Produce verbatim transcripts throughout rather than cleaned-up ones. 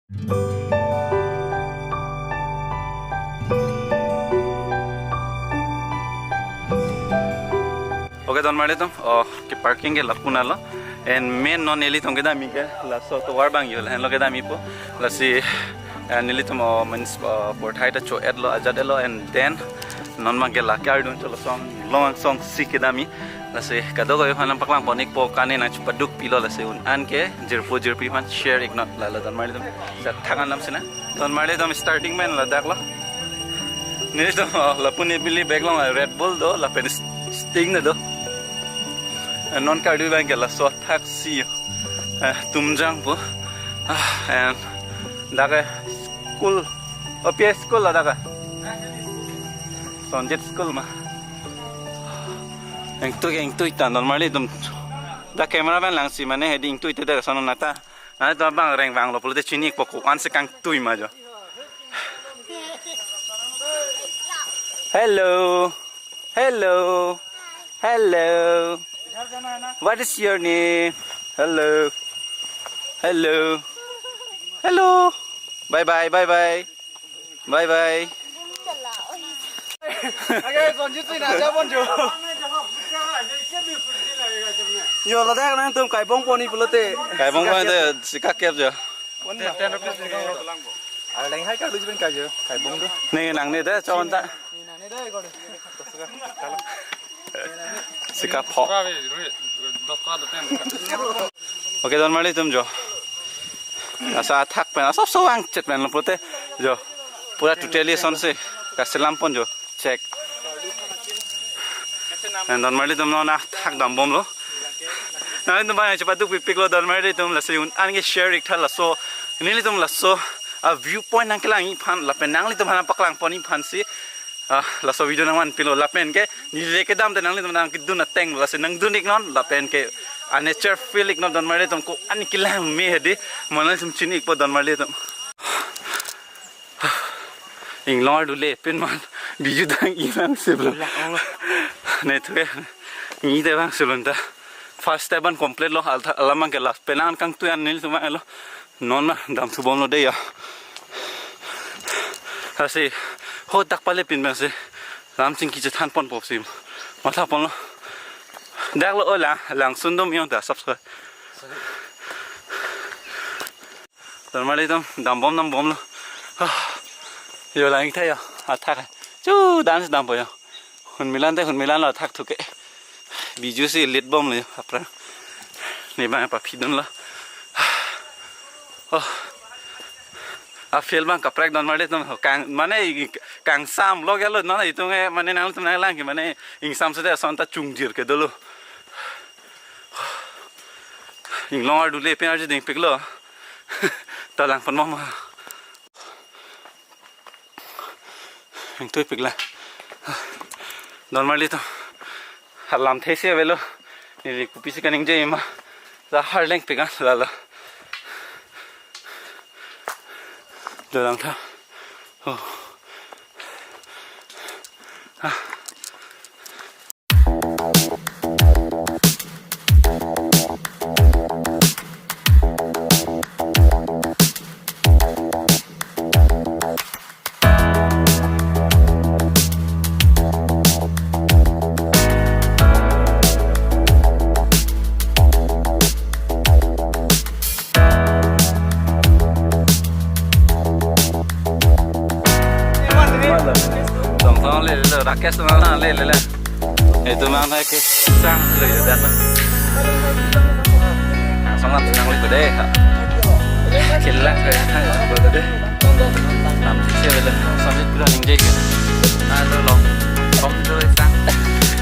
Okay, don marli atum, oh, keparking ke lapu anlo. And main non nelitum kedam ke laso tovar abang yo, lahenlo kedampo. Lasi, eh, nelitum, oh, means, oh, porthai ta cho-etlo, ajat-etlo, and then non abang ke lake ardun cholo song, long song si kedam. Lasi kadokave aphan nangpaklang pon-ikpo, kane nangchepaduk pilo, lasi un-an ke jirpo jirpi aphan share-iknon, lalo don marli atum. Sa thang anam sina. Don marli atum, starting pen ladak lo. Nelitum, oh, lapu ne bili bag along Red Bull do, lapen Sting do. Eh, non kardu abang ke laso athak si yo. Eh, Tumjang pu. Ah, and dak ke school. Oh, P S school ladak ke. Sonjet school ma. Ingtui, ingtui ta don marli atum. Dak camera pen langsi mane hedi ingtui te dak sono nata. Nangtum abang reng vanglo pulote chini-ikpo ko-an si kangtui ma jo. Hello. Hello. Hello. What is your name? Hello. Hello. Hello. Bye bye, bye bye. Bye bye. Age, Sonjit si naja pon jo. Yo, ladak nangtum kaibong pon-ik pulote. Kaibong pon-ik te sika kep jo. Pon na. Ten rupees ni kong. Arleng hai kardu jipen kajo. Kaibong do. Ne nangne de chonta. Sika pho. Okay, don marli atum jo. Laso athak pen, asap so vangchet pen lo pulote jo. Pura totally sonsi kaselam pon jo. Check. And don marli atum, non athak dambomlo. Nanglitum abang chepaduk pikpiklo don marli atum, lasi un-an ke share-ik tha laso. Nelitum laso a-viewpoint nangkelang-ik aphan, lapen nanglitum aphan nangpaklang pon-ik aphan si, ah, laso video nangvanpilo, lapen ke neli kedam te nanglitum nangkedun ateng, lasi nangdun-iknon, lapen ke a-nature feel-iknon don marli atum, ko-an kelang me hedi, mo nanglitum chini-ikpo don marli atum. Inglong ardu le pen man biju dang-i vang siblo. Ne thu ke ni te vang siblo ta. First step an complete lo, al tha-, alam abang ke last. Penang kangtui an nelitum vanglo. Non ma damthu bomlo de ya. Lasi ho dak pale pin bang si lam chingki chethan ponpo si matha ponlo. Dak lo, o la, langsun dom yong ta subscribe. Don marli atum, dambom dambomlo. Ah, yo lang-ik tha yo, athak. Chu dan si dampo yo. Hunmilan te hunmilan lo athak thu ke. Biju si lit bomlo yo, aphrang. Ne abang paphidunlo. Oh. A-field abang kaprek don marli atum, kang, mane kangsamlo ke lo, non itum ke mane nangtum nanglang ke mane ingsam seta son ta chungjir ke dolo. Inglong ardu le pen arju dingpiklo. Ta lang pon mama. Ingtui piklo. Don marli atum. Alamthe si avelo. Neli kopisi kaningje ma. La harleng pik an lalo. Dolang tha. Oh. Ah. Tong tong le le, Rakesh tong tong le le le. Itum abang ke sang le ya dan. Sang lam sang le ko de. Kelak ke ha ko de. Lam si le, sang si pura ningje ke. Alo lo. Kom tu sang.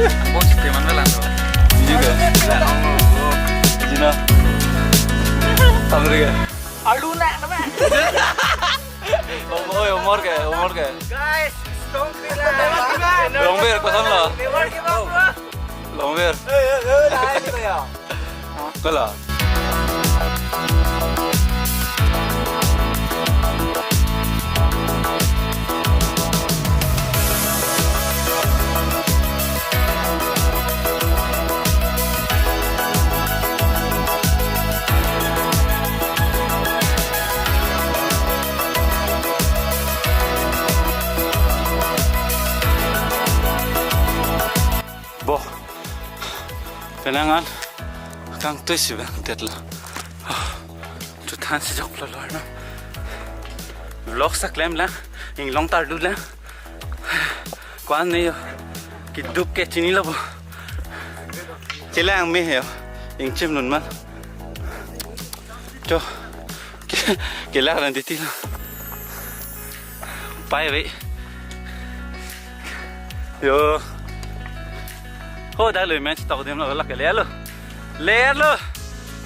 Ang bos ke man lang lo. Juga. Jina. Tamri ke. Alu nak nama? Oi, umor ke, umor ke? Guys, strong pila. Long beer, koson lo? Never give up, bro. Long beer. Eh, eh, eh, lain itu ya. Kala. Penang an kangtui si bang tet lo. Ah, tu than si jok lo lo na. Vlog sa klem lang, inglong tar du lang. Kwan ne yo, kiduk ke chini lo bo. Kelang me yo, ingchim nun man. Cho, ke, kelang ran titi lo. Pai ve. Yo. Ho, dak lo men tok dim lo, lak le lo. Le lo.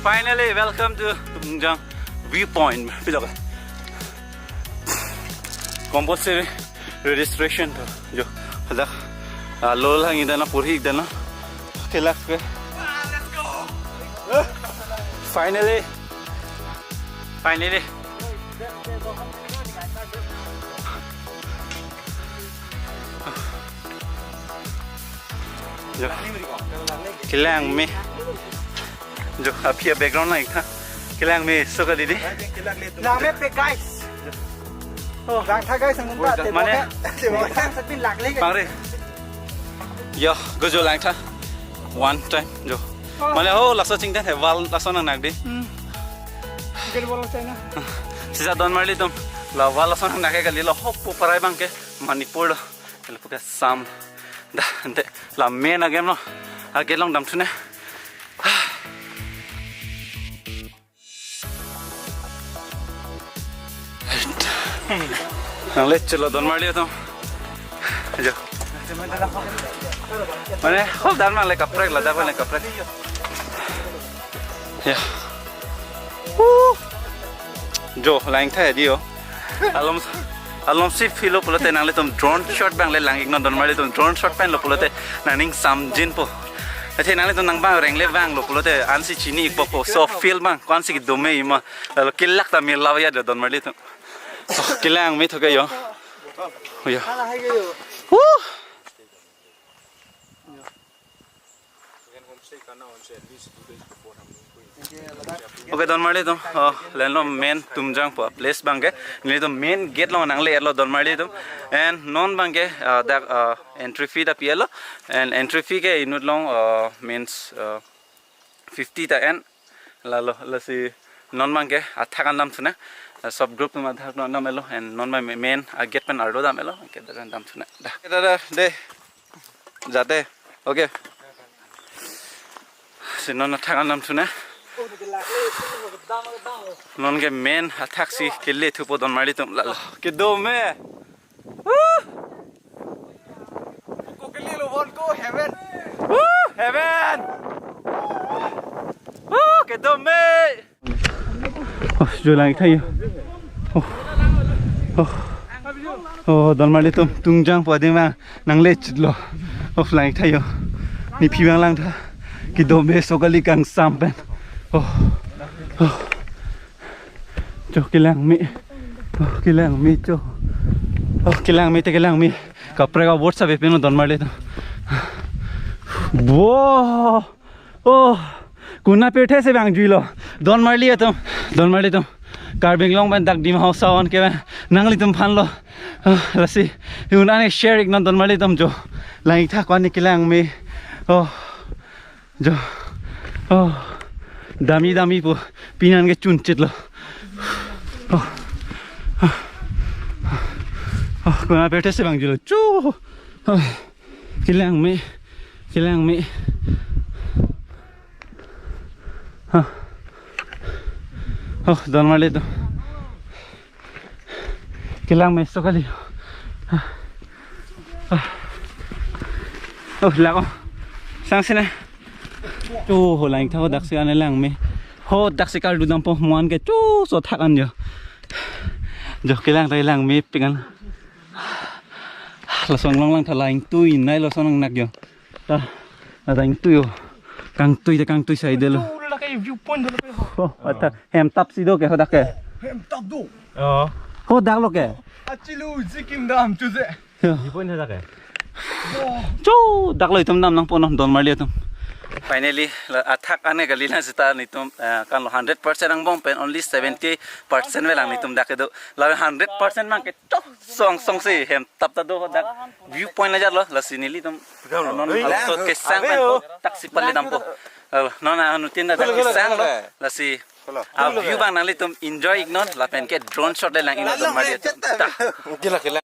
Finally, welcome to Tungjang viewpoint. Pilok. Compulsory registration to. Jo. Dak. Ah, lo lang idan na purhi idan na. Kelak ke. Finally. Finally. Jo. Kelang me. Jo, aphi a background lang tha. Kelang me so ka didi. Lang me pe guys. Oh, lang tha guys, ang ta. Mane? Te mo sang sa pin lak le. Pangre. Yo, go jo lang tha. One time, jo. Oh. Mane ho, laso chingten he, wall laso nang nak di. Hmm. Gel wall sa na. Sisa don marli tum. La wall laso nang nak ke kali lo, hop po parai bang ke Manipur lo. Lapu ke Assam. Da, ante la main a-gate lo. A-gate along dam thu ne. Nang le chelo don marli atum. Jo. Mane, hol dan mang le kaprek, ladak le kaprek. Ya. Woo. Jo, lang tha di yo. Alom, alom si philo pulote nanglitum drone shot bang le lang iknon don marli tum drone shot pen lo pulote nangning samjinpo. Athe nanglitum nang bang rengle bang lo pulote ansi chini ikpo po so feel bang ko-ansi kedo me ima. Lalo kelak ta me law ya don marli tum. Oh, kelang me thoke yo. Oh, yo. Woo. Okay, don marli tum, oh, lelo main Tungjang pu place bang ke, nelitum main gate along nang le lo don marli tum, and non bang ke, uh, dak, uh, entry fee ta pi lo, and entry fee ke inut along, uh, means, uh, fifty ta en, lalo, lasi non bang ke athak an dam thu ne, uh, sub group atum athak an dam lo, and non bang main a-gate pen arlo dam lo, ke dak dam thu ne, da, da, da, de. Jate. Okay. Si non athak an dam thu ne. Non ke main athak si kele thupo don marli tum lalo. Kedo me. Woo! Ko kele lo bon ko heaven. Woo! Heaven. Woo! Kedo me. Oh, jo lang tha yo. Oh. Oh. Oh, don marli tum Tungjang pu adim bang nang le chit lo. Oh, lang tha yo. Ne phi bang lang tha. Kedo me so kali kangsam pen. Oh. Oh. Jo kelang me. Oh, kelang me jo. Oh, kelang me te kelang me. Kaprek a-word sa be peno don marli tum. Wow. Oh, kuna pirthe si bang juilo. Don marli atum, don marli tum. Karbi Anglong pen dak Dima Hasao an ke nanglitum aphan lo. Ah, lasi, un-an share iknon don marli tum jo. Lang tha ko-an ne kelang me. Oh, jo. Oh, dami dami pu. Pinan ke chun chit lo. Oh. Oh, kuna pirthe si bang juilo. Chu. Oh. Kelang me, kelang me. Ha. Oh, don marli tum. Kelang me so kali. Ha. Ha. Oh, lako. Sang sini. Chu ho lang tha ho dak si an lang me. Ho dak si kardu dampo mo-an ke chu so thak an jo. Jo kelang ta lang mepik an. Lason long lang tha lang tui nai lason nang nak yo. Ta, ta lang tui yo. Kangtui ta kangtui sai de lo. Dolo la ke viewpoint dolo ke ho. Oh, ata hem tap si do ke ho dak ke. Hem tap do. Oh. Ho dak lo ke. Achilu jikim dam chu je. Yo. Viewpoint ho dak ke. Chu dak lo itum dam nangpo non don marli atum. Finally, la athak ane kali na seta netum, eh, kan lo hundred percent angbong pen only seventy percent velang netum dak kedo. La hundred percent mang ke chok song song si hem tap ta do dak viewpoint la jatlo, lasi nelitum non, hei, aso kesang pen po, taxi pali dampo. Alo, non anutin dak kesang lo, lasi a view abang nanglitum enjoy iknon, lapen ke drone shot le lang iknon mari atum. Ta. Gila, gila.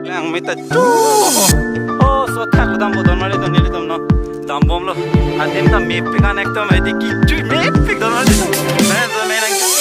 Lang mita chu. Oh, so thak dam bo don mali don neli dam no. Dam bom lo. Adim ta mepik an ekdom edi ki chu mepik don mali don. Main, main ang chu.